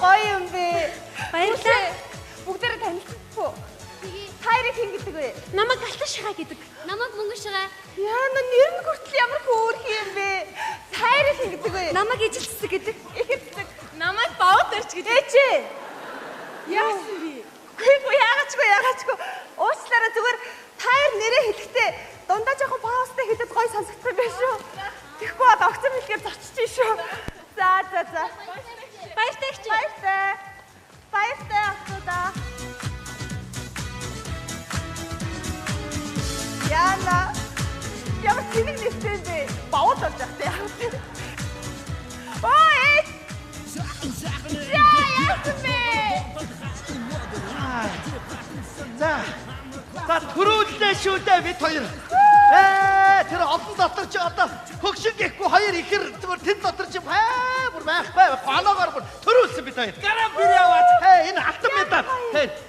гоё юм бэ. Баярлалаа. Бүгдээрээ танилцсан уу? Та хоёрыг хэн гэдэг вэ? Намайг Алтан шагаа гэдэг. Намайг мөнгө шагаа. Яна нэр нь хүртэл ямар хөөрхөн юм бэ? Та хоёрыг хэн гэдэг вэ? Намайг ижил цэцэг гэдэг. Их цэцэг. Намайг бавд өрч гэдэг. Ээжээ. Яасан би? Үгүй яагаачгүй яагаачгүй. Уучлаарай зүгээр та хоёр нэрээ хэлэхдээ дундаа жоохон паузтай хэлээд гоё сонсогдох юм байна шүү. Тэгэхгүй бол огцом хэлэхээр зоччих шүү. За за за. Баяртай их чи. Баяртай. Баяртай охтуудаа. Яна. Ямар тэнэг нэртэй юм бэ? Бавд болж явах тий. Оо ээ. За яасан бэ? За. За төрүүллээ шүү дээ бид хоёр. Тэр олон дотор чи одоо хөгшин гэхгүй хоёр ихэр зүгээр тэн дотор чи бүр байхгүй гоноогоор бүр төрүүлсэн бид хоёр. Гараа бэр яваад. Энэ алтан медаль.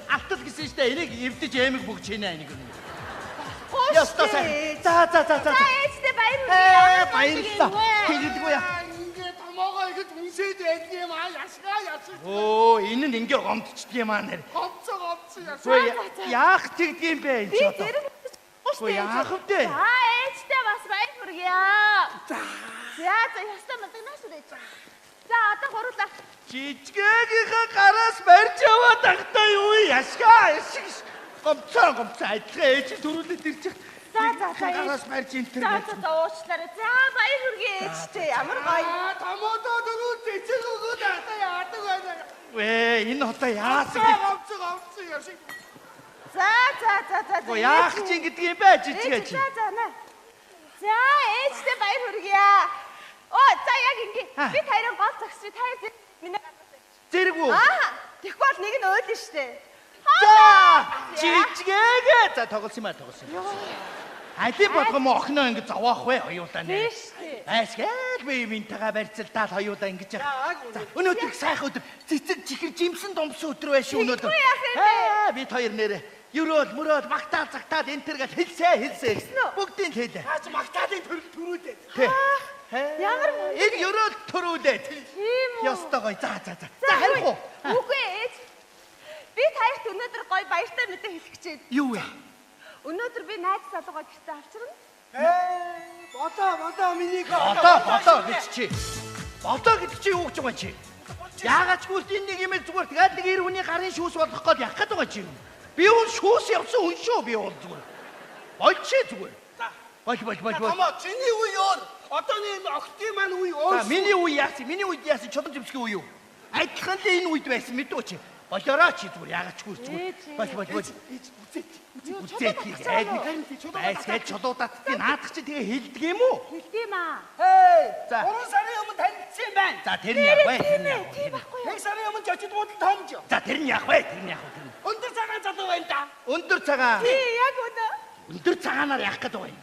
Алтал гэсэн шүү дээ. Энийг эвдэж эмэг бүгж хийнэ энийг. Ястаа сайн. За за за за. За ээжтэй баяр хүргэе. Баярлалаа. Хэлдэггүй яа. Ингээ томоогоо ингэж үнсээд байдаг юм аа. Яшгаа яшгаа. Өө энэ нь ингээ гомдчихдээ юм аа нэр. Гомцоо гомцоо яшгаа. Яах тэгдэг юм бэ энэ ч одоо. Би яах вэ? За ээжтэй бас баяр хүргэе. За. За за ястаа мадагнаа шүү дээ. За одоо гурлаа. Жижгээгийнхээ гараас барьж яваад ахтай юу яшгаа яшиг. Гомцоо гомцоо адилхан ээж төрүүлээд ирчих. За за за гараас барьж энэ төр. За за за уучлаарай. За баяр хүргэе ээжтэй ямар гоё. Томоодоо дөрөв цэцэг өгөөд ахтай яадаг байна. Энэ одоо яасан бэ? Гомцоо гомцоо яшиг. За за за за. Гоо яах чинь гэдэг юм бэ жижигээ чи. За за наа. За ээжтэй баяр хүргэе. Оо за яг ингэ. Би таарин гол зогсчих. Та хоёр миний зэрэг үү? Аа. Тэгэхгүй бол нэг нь уйлна штэ. За жижигээгээ. За тоглосон юм аа тоглосон. Алин болгоом охиноо ингэ зовоох вэ хоёулаа нэ. Тийм штэ. Айсгээл би минтэйгээ барьцалтаал хоёулаа ингэж яах. За өнөөдөр их сайхан өдөр. Цэцэг чихэр жимсэн думсан өдөр байш өнөөдөр. Бид хоёр нэрээ ерөөл мөрөөл магтаал загтаал энэ төр гэл хэлсэ хэлсэ. Бүгдийг хэлээ. Хаач магтаалын төрөл төрүүлээ. Тий. Ямар энэ ерөөл төрүүлээ. Тийм үү. Ёстой гоё. За за за. За харих уу? Үгүй ээж. Би таярт өнөөдөр гоё баяртай мэдээ хэлэх гэж байна. Юу вэ? Өнөөдөр би найз залуугаа гэртээ авчирна. Бодоо бодоо миний бодоо бодоо гэж чи. Бодоо гэж чи юу гэж байгаа чи? Яагаад ч үл энэ нэг юм зүгээр тэгээд нэг эр хүний гарын шүүс болох гээд явах гээд байгаа чи юм. Би бол шүүс явсан хүн шүү би бол зүгээр. Болж чи зүгээр. За. Болж болж болж. Томоо чиний үе өөр. Одооны энэ охтын маань үе өөр. За миний үе яасан? Миний үед яасан? Чулан зэмсгийн үе юу? Адилхан л энэ үед байсан мэдүү чи. Болоорой чи зүгээр яагаад ч үгүй зүгээр. Болж болж болж. Үзээч. Үзээч. Айсгээд чулуудаад наадах чи тэгээ хэлдэг юм уу? Хэлдэг юм аа. Хей. 3 сарын өмнө танилцсан юм байна. За тэр нь яах вэ? Тэр нь яах вэ? Тийм байхгүй юу? 1 сарын өмнө жожид буудал томж. За тэр нь яах вэ? Тэр нь яах вэ? Өндөр цагаан залуу байна да. Өндөр цагаан. Тий, яг үнэ. Өндөр цагаанаар яах гээд байгаа юм?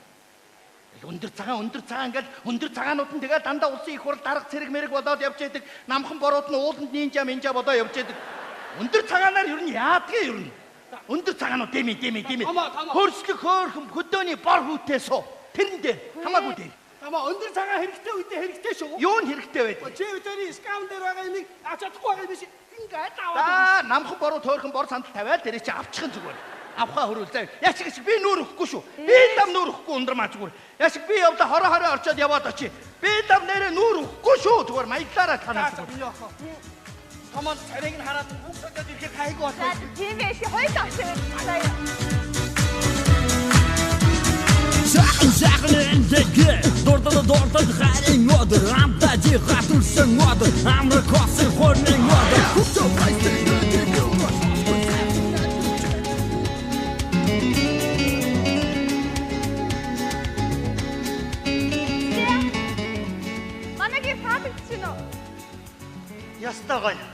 Өндөр цагаан, өндөр цагаан ингээл өндөр цагаанууд нь тэгэл дандаа улсын их хурл дарга цэрэг мэрэг болоод явж яадаг. Намхан борууд нь ууланд нинжа минжа болоо явж яадаг. Өндөр цагаанаар ер нь яадгийг ер нь. Өндөр цагаанууд дэмий дэмий дэмий. Хөрслөх хөөрхөн хөдөөний бор хүүтэй суу. Тэрэн дээр хамаагүй дээр. Тамаа өндөр цагаан хэрэгтэй үедээ хэрэгтэй шүү. Юу нь хэрэгтэй вэ? Чи өдөрийн скам дээр байгаа юмыг авч чадахгүй байгаа юм биш. Ингээд аваад. За намхан боруу төөрхөн бор сандал тавиал тэрээ чи авчихын зүгээр. Авхаа хөрүүл заа. Яшиг шиг би нүүр өгөхгүй шүү. Би лам нүүр өгөхгүй ундрмаа зүгээр. Яшиг би явдаа хороо хороо орчоод яваад очие. Би лам нэрээ нүүр өгөхгүй шүү. Зүгээр маялаараа танаа За зүгээр. миний охин. Томонд царайг нь хараад бүх содод ирэхээр хайгуу За болно. тийм ээ чи хоёул авчирна. Сайхан сайхан эндэгэ дурдал дурдал харин өдөр амтаа хатулсан өдөр амрах косын хорнын өдөр хүчөө баястай Манай гэр таалагдчих чинь үү? Ястай гоё.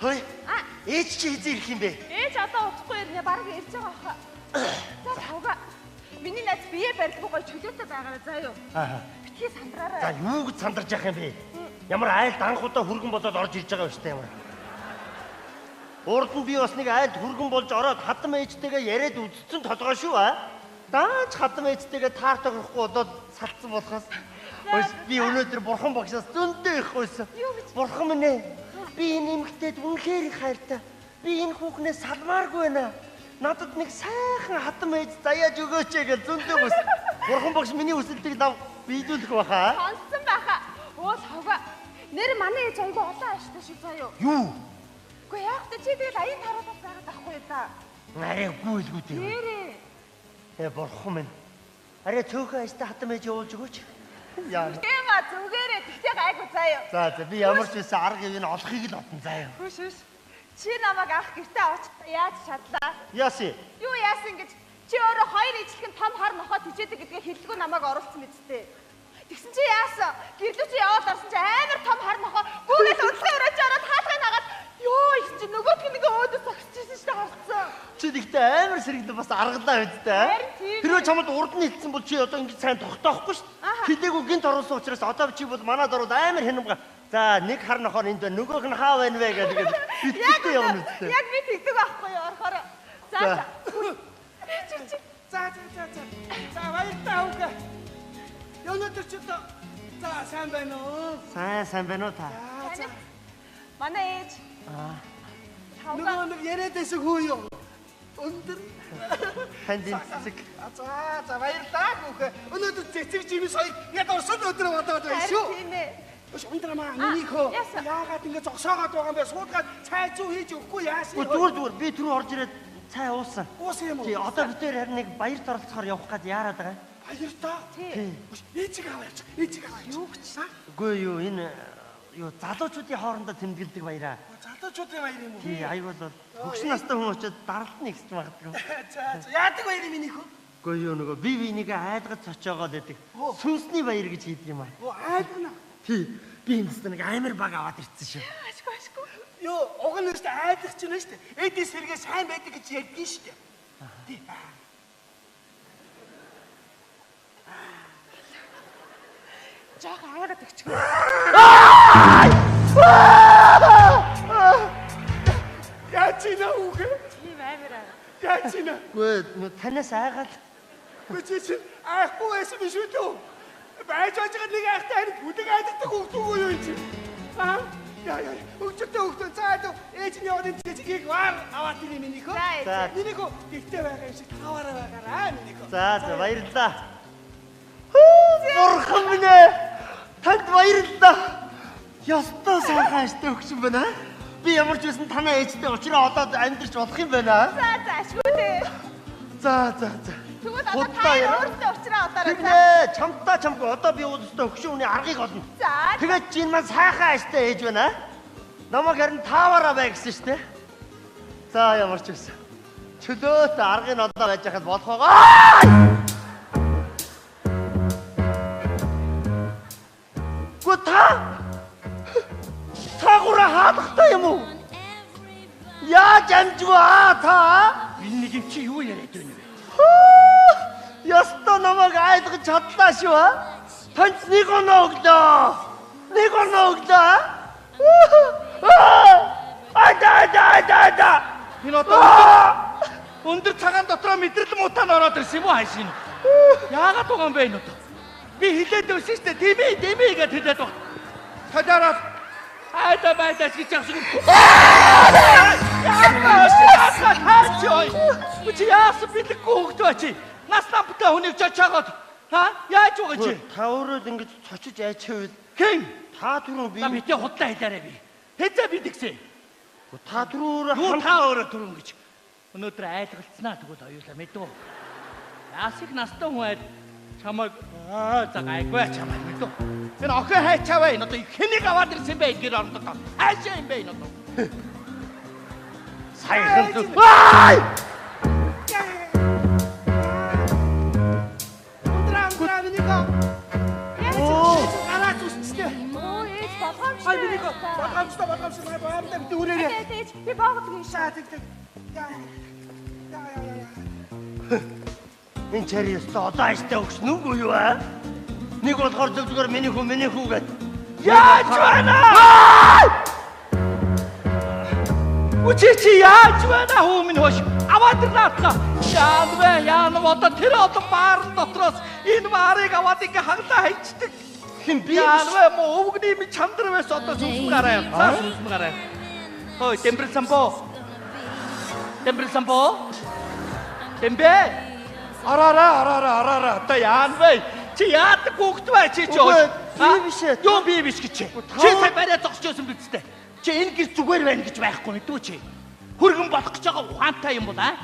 Хөөе. А Ээж чи хэзээ ирэх юм бэ? ээж одоо удахгүй ирнэ бараг ирж байгаа хаа. За тавга. Миний найз бие барилгүй гоё чөлөөтэй байгаарай заа юу. Аа. Битгий сандраарай. За юу гэж сандарч яах юм бэ? Ямар айлд анх удаа хүргэн болоод орж ирж байгаа юм шүү дээ ямар. Урд нь би бас нэг айлд хүргэн болж ороод хадам ээжтэйгээ яриад үзсэн толгой шүү аа. Даанч хадам ээжтэйгээ таар тохирохгүй болоод салцсан болохоос. Өөс би өнөөдөр бурхан багшаас зөндөө их гуйсан. Бурхан минь ээ. Би энэ эмэгтэйд үнэхээр их хайртай. Би энэ хүүхнээс салмааргүй байна. Надад нэг сайхан хатам ээж заяаж өгөөч гэж зөндөө гуйсан. Бурхан багш миний хүсэлтийг лав биелүүлэх байхаа. Сонссон байхаа. Өө савга. Нэр манай ээж айгүй олон ааштай шиг заяа. Юу? Үгүй яах вэ? Чи тэгэл аян таруулаад байгаад ахгүй да. Арай үгүй л гү дээ. Нэрээ. Э бурхан минь. Арай цөөхөн ааштай хатам ээж явуулж өгөөч. Яа. Тийм а зүгээрээ тэгтээ гайгүй заяа. За за би ямар ч байсан арга юм олохыг л бодно заяа. Хүш хүш. Чи намайг анх гэртээ авч яаж чадлаа? Яасан? Юу яасан гэж чи өөрөө хоёр ижлэгэн том хар нохоо тижээдэг гэдгээ хэллэгүү намайг оруулсан мэт дээ. Тэгсэн чи яасан? Гэрлүү чи яваад орсон чи амар том хар нохоо гүүгээл унтлагын өрөөч ороод хаалгыг нагаад ёо гэсэн чи нөгөөх нь ингээ өөдөө зогсчихсэн шүү дээ харцсан. Чи тэгтээ амар сэргэлэн бас аргалаа үсттэй. Харин тийм. Хэрвээ чамд урд нь хэлсэн бол чи одоо ингэж сайн тогтоохгүй шүү дээ. Хилээгүй гинт оруулсан учраас одоо чи бол манад ороод амар хянамга. За нэг хар нохоор энд байна. Нөгөөх нь хаа байна вэ гэдэг битгийтэй явна үсттэй. Яг би тэгдэг байхгүй юу орохоор. За за. Чи чи За за за за. За баярлалаа хүүхэ. Өнөөдөр чи одоо за сайн байна уу? Сайн сайн байна уу та? За. Манай ээж. Аа. Нөгөө нэг яриад байсан хүү юу? Өндөр. Танд энэ цэцэг. За за баярлалаа хүүхэ. Өнөөдөр цэцэг жимс хоёр яг орсон өдөр бодоод байна шүү. Тийм ээ. Өш ундраа минийхөө яасан? яагаад ингэ зогсоогоод байгаа юм бэ? Суудгаад цай зүү хийж өгөхгүй яасан Үгүй зүгээр зүгээр би түрүү орж ирээд цай уусан. Уусан юм уу? Тий одоо бид хоёр харин нэг баярт оролцохоор явах гээд яарад байгаа. Баяртаа. Тий. Өш ээжийг аваач. Ээжийг аваач. Юу гэж? Үгүй юу энэ юу залуучуудын хоорондоо тэмдэглэдэг баяраа. Залуучуудын баяр юм уу? Тий аюул бол хөгшин настай хүн очиод даралтна гэсэн магадгүй. За за яадаг баяр юм минийхөө? Үгүй юу нөгөө би биенийгээ айлгаж цочоогоо л байдаг. Сүнсний баяр гэж хийдэг юм аа. Оо айлгна. Тий би эндээс нэг амар баг аваад ирсэн шүү. Ашгүй ашгүй. Юу уг нь шүү дээ айлгах чинь шүү дээ. Эдийн сэргээ сайн байдаг гэж ярьдгийн шүү дээ. Тий. Жохон аагаад өгчих. Яаж ийна хүүхэ? Тийм амар аа. Яаж ийна? Үгүй нөө танаас айгаал Үгүй чи чинь айхгүй байсан биш үү төө? Байж байгаа нэг айхтай харин бүдэг айддаг хүүхдүүгүй юу энэ чинь? Аа? Яа яа. Өгчтэй өгтөө. За дөө ээж нь яваад энэ цэцгийг вар аваад ирээ минийхөө. За ээж. За. Минийхөө гэртээ байгаа юм шиг таваараа байгаараа минийхөө. За за баярлалаа. Хүү, Бурхан минь ээ. Танд баярлалаа. Ёстой сайхан ааштай өгсөн байна. Би ямар ч байсан танай ээжтэй учраа одоо амьдарч болох юм байна. За за ашгүй дээ. За за за. Тэгвэл одоо та Худлаа яриа. өөртөө уучраа удараа. Тэгнэ чамдаа чамгүй одоо би өөртөө өгшин үний аргыг олно. За. Тэгээд чи энэ маань сайхан ааштай ээж байна. Намайг харин тааваараа бай гэсэн шүү дээ. За ямар ч байсан. Чөлөөт аргыг нь одоо байж хахад болох байгаа. Гү та та гураа хаалгатай юм уу? Яаж амжгүй аа та? Энэ нэг юм чи юу яриад байна вэ? Ястаа намайг айлгаж чадлаа шүү аа. Танд нэг оноо өглөө. Нэг оноо өглөө. Ада ада ада ада. Энэ одоо өндөр цагаан дотроо мэдрэл муутай нь ороод ирсэн юм уу хайшин? Яагаад байгаа юм бэ энэ одоо? Би хилээд байсан шүү дээ. Тийм ээ, тийм ээ гэж хэлээд баг. Талаараа айда байдаа гэж яасан юм. Яасан чи? Чи яасан бэлэггүй хөгд ба чи? Нас ламптай хүнийг чочоогоод ха? Яаж байгаа чи? Та өөрөө л ингэж цочиж айчвал Хэн? та түрүү би Та битээ худлаа хэлээрэй би. Хэзээ би тэгсэн. та түрүү өөрөө Юу хам та өөрөө түрүүн гэж. Өнөөдөр айлгалцсанаа тэгвэл хоёулаа мэдв. Яасыг настай хүн айл чамайг аа за гайгүй чамайг мэдв. Энэ охин хайчаа бай энэ одоо хэнийг аваад ирсэн бэ эдгээр орондоо. Хайшаа юм бэ энэ одоо. саяхан зү. Ай! Ундраа ундраа минийхөө. Оо. Гараад үсчтэй. Өө ээж болгоомжтой. Ай минийхөө болгоомжтой болгоомжтой баярлалаа бити үрээрээ. Ээж ээж би боогод гин За тэг тэг. Яа. Яа яа яа. Энэ чар ёстой одоо ааштай өгсөн үгүй юу аа? Нэг болохоор зөв зүгээр миний хүү миний хүү гэд. Яаж байна? Үчи чи яаж байна хүү минь хош аваад ирнэ. Яан вэ яан одоо тэр одоо баарн дотроос энэ баарыг аваад ингээ хаглаа хайчдаг. Хэн би? Яана вэ? Мó өвгний минь чандар байсан одоо сүнс гараа явцаа. Сүнс гараа. Хой, Дэмбэр самбо. Дэмбэр самбо. Дэмбэ. Араараа, араараа, араараа. Одоо яана вэ? Чи яадаг хүүхэд бай чи чи. Үгүй, би биш ээ. Юу би биш гэж чи. Чи сая бариа зогсож байсан биз дээ. Чи энэ гэр зүгээр байна гэж байхгүй мэдүү чи. Хөргөн болох гэж байгаа ухаантай юм бол аа?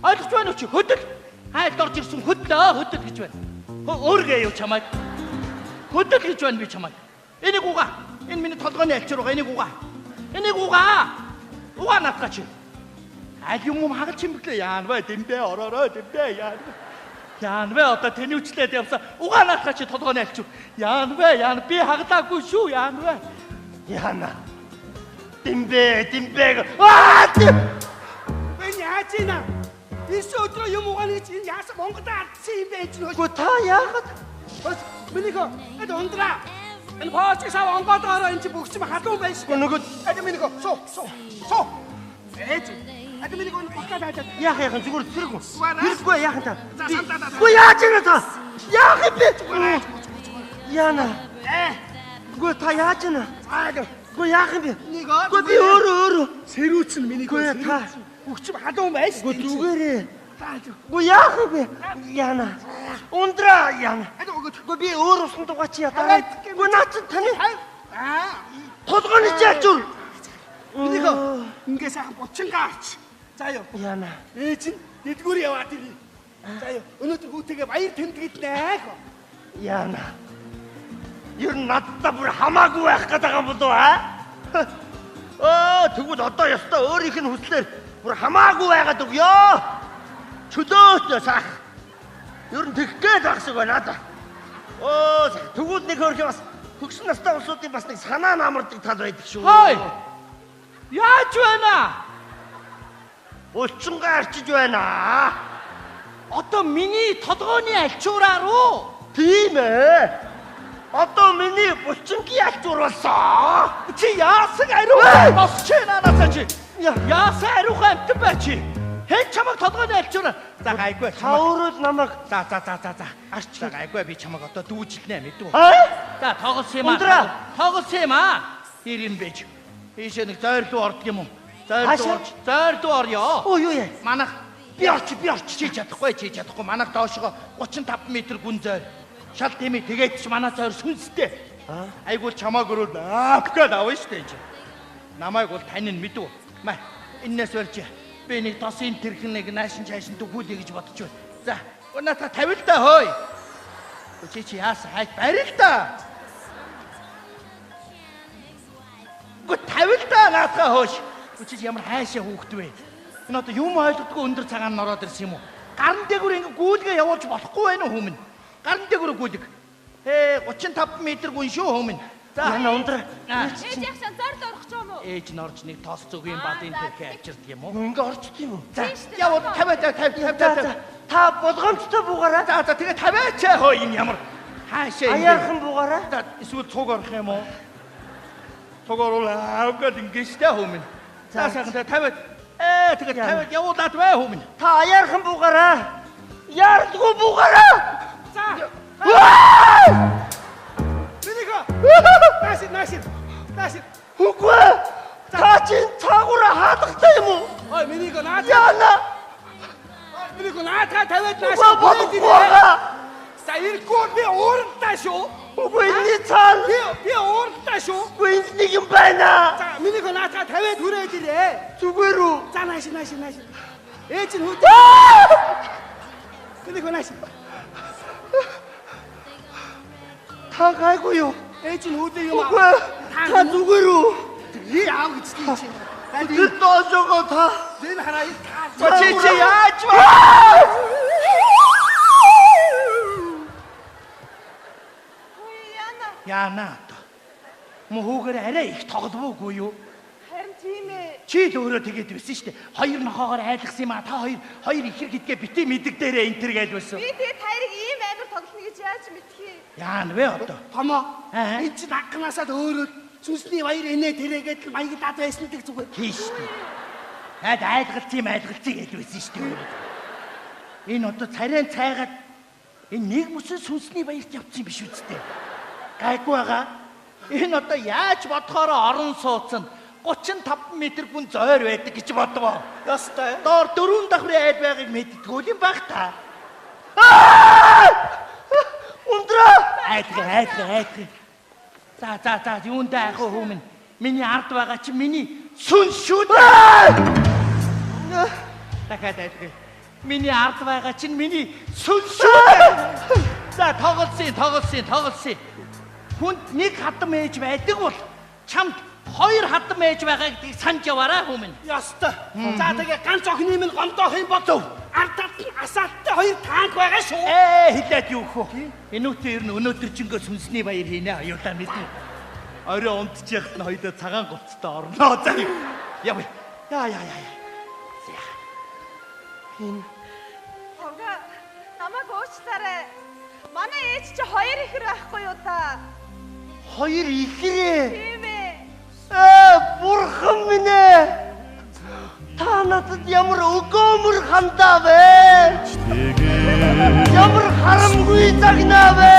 Ойлгож байна уу чи? Хөдөл. Хайлт орж ирсэн хөдлөө, хөдөл гэж байна. Өөргөө юу чамайг. Хөдөл гэж байна би чамайг. Энийг угаа. Энэ миний толгойн альчуур байгаа. Энийг угаа. Энийг угаа. Угаа наадгаа чи. Аль юм юм хагалч юм бэлээ. Яана вэ? Дэмбэ ороорой, дэмбэ яана. Яана вэ? Одоо тэнүүчлээд явсан. Угаа наадгаа чи толгойн альчуур. Яана вэ? Яана би хагалаагүй шүү. Яана вэ? Яна. Дэмбэ, дэмбэ. Аа! Энэ яаж ийна? Иш өдрөө юм угаана гэж энэ яасан Монголд алдсан юм бэ гэж нөө. Үгүй та яагаад? Минийхөө эд ундраа. Энэ хоочиг сав онгоодоороо энэ чи бүгч юм халуун байж. Үгүй нөгөө Эд минийхөө суу суу суу. Ээж. Эд минийхөө энэ гутгаа таажаад. яах яах зүгээр зэрэг. Зүгээр. Хэрэггүй яах юм та? За, за, за, за. Үгүй яаж ийна та? Яах юм бэ? Яна. Үгүй та яаж ийна? За Үгүй яах юм бэ? Нэг аа. Үгүй би өөрөө өөрөө. Сэрүүцэн минийхөө. Үгүй та. Бүгч юм халуун байж. Үгүй зүгээрээ. За. Үгүй яах юм бэ? Яна. Ундраа яна. Эд өгөөд. Үгүй би өөр усан дугаа чи ядаа. Үгүй наа чи таны Аа. толгойн чалчур. Минийхөө ингээ сайхан булчингаа авч. За юу. Яна. Ээж нь дэлгүүр яваад ирье. За юу. Өнөөдөр хүүтэйгээ баяр тэмдэглэнэ. Яна. Ер нь надтай бүр хамаагүй байх гэдэг юм болов аа? Оо тэгвэл одоо ёстой өөрийнх нь хүслээр бүр хамаагүй байгаад өгөө. Чөлөөтэй сах. Ер нь тэгэх гээд байх шиг байна да. Оо тэгвэл нэг хөрх бас хөгсөн настай улсуудын бас нэг санаа намардаг тал байдаг шүү. Хой. Яаж байна? Булчингаа арчиж байна. Одоо миний толгойн альчуураар уу? Тийм ээ. Одоо миний булчингийн альчуур болсон. Чи яасан ариун босч наанасаа чи. Я. Яасан ариухан амтан бай чи. Хэн чамайг толгойн альчуураар. За гайгүй. Та өөрөө л намайг За за за за за. Арч. За гайгүй би чамайг одоо дүүжилнэ мэдүү. Аа? За тоглосон юм аа. Ундраа. Тоглосон юм аа. Тэр юм бэж. Ийшээ нэг зойрлуу ордог юм уу? Зойрлуу Хаашаа? орж. Зойрлуу орё. Оо юу яа? Манах Би орч, би орч. чи чадахгүй чи чадахгүй манах доошгоо 35 м гүн зойр. Шал тэмээ тэгээд ч манай зойр сүнстэй. Айгуул чамааг өрөөл аап гээд авна штэ чи. Намайг бол тань нь мэдв. Маа эннээс барьж би нэг тосын тэрхэн нэг наашин чаашин төхүүлье гэж бодож байна. За унаата тавил та хөөе. Чи чи яасан хайт барил та. Үгүй тавил та наатаа хөөш. Чи чи ямар хайшаа хүүхэд вэ? Энэ одоо юм ойлгодгүй өндөр цагаан нороод ирсэн юм уу? Гаран дээгүүр ингээ гүйлгээ явуулж болохгүй байх уу хүмүүн? Гаран дээгүүр гүйлэг. Ээ 35 м гүн шүү хүмүүн. За Яна ундраа. Аа. Ээж яхсан зорд орох ч юм уу? Ээж нь орж нэг тос зүгийн бадын тэрхээ авчирдаг юм уу? Ингээ орчд юм уу? За явуул 50 50 50 За 50. за. Та болгоомжтой буугаарай. За за тэгээ тавиач хөө энэ ямар хаашаа ингэ. Аяархан буугаарай. За эсвэл цуг орох юм уу? Цуг орвол аавгаад ингэ штэ хүмүүн. За сайхан тэгээ тавиад тэгээ тавиад явуулаад бай хүмүүн. Та аяархан буугаарай. Яардгүй буугаарай. За. Минийхөө. Наашир наашир. Наашир. Үгүй. Та чинь цаагаараа хаалгатай юм уу? Ой минийхөө наа. Яна. Минийхөө наатаа тавиад Үгүй наашир. болохгүй байгаа. За ирэхгүй би ууралдаа шүү. Үгүй энэний цаана. Би ууралдаа шүү. Үгүй энд нэг юм байна. За минийхөө наатаа тавиад хүрээд ирээ. Зүгээр үү? За наашир наашир наашир. Ээж нь хүүтэй. Минийхөө наашир. Та гайгүй юу? Ээж нь хүүтэй юм аа. Үгүй. Та зүгээр үү? Би аав гэж тийм чи. Тэр доошогоо та. Энэ хараа энэ та. Чи чи яаж вэ? Үгүй яана. Яана одоо. Мөн хүүгээр арай их тогловоогүй юу? Харин тийм ээ. Чи л өөрөө тэгээд байсан шүү дээ. Хоёр нохоогоор айлгсан юм а. Та хоёр хоёр ихэр гэдгээ бити мэдэг дээрээ энэ төр гээл байсан. Би тэгээд таярыг ийм амар тоглоно гэж яаж мэдх юм? Яана вэ одоо? Томоо. Аа. Энэ чинь анхнаасаа л өөрөө сүнсний баяр инээ тэрээгээд л маяглаад байсан гэдэг зүгээр. Тийм шүү дээ. Хайд айлгалцсан юм айлгалцсан гэж байсан шүү дээ. Энэ одоо царайн цайгаад энэ нэг мөсөн сүнсний баярт явцсан юм биш үсттэй. Гайгүй байгаа. Энэ одоо яаж бодохоороо орон сууц нь 35 м гүн зойр байдаг гэж бодвоо. Ястай. Доор дөрвөн давхрын айл байгааг мэддгүү юм байх та. Ундраа. Айдга айдга айдга. За за за юундаа ах вэ хүмүүн? Миний ард байгаа чи миний сүнс шүү дээ. Дахиад айдга. Миний ард байгаа чинь миний сүнс шүү дээ. За тоглосон тоглосон тоглосон. Хүнд нэг хадам ээж байдаг бол чамд хоёр хадам ээж байгаа гэдгийг санаж яваарай хүмүүн. Ястай. За тэгээ ганц охины минь гомдоох юм бол ард талд нь асаалттай хоёр танк байгаа шүү. Ээ хилээд юу хөө. Энүүтэй ер нь өнөөдөр жингөө сүнсний баяр хийнэ аюулаа мэднэ. Орой унтчих яхад нь хоёулаа цагаан говцтой орно. За яв. Яа яа яа. За. Энэ Ховга намайг уучлаарай. Манай ээж чи хоёр ихэр байхгүй юу та? Хоёр ихрээ. Тийм ээ. Ээ, бурхан минь ээ. Та надад ямар өгөөмөр хандаа вэ? Ямар харамгүй загнаа вэ?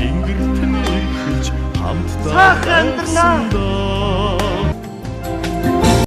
Ингэртэн эхэлж хамтдаа Сайхан амьдрнаа.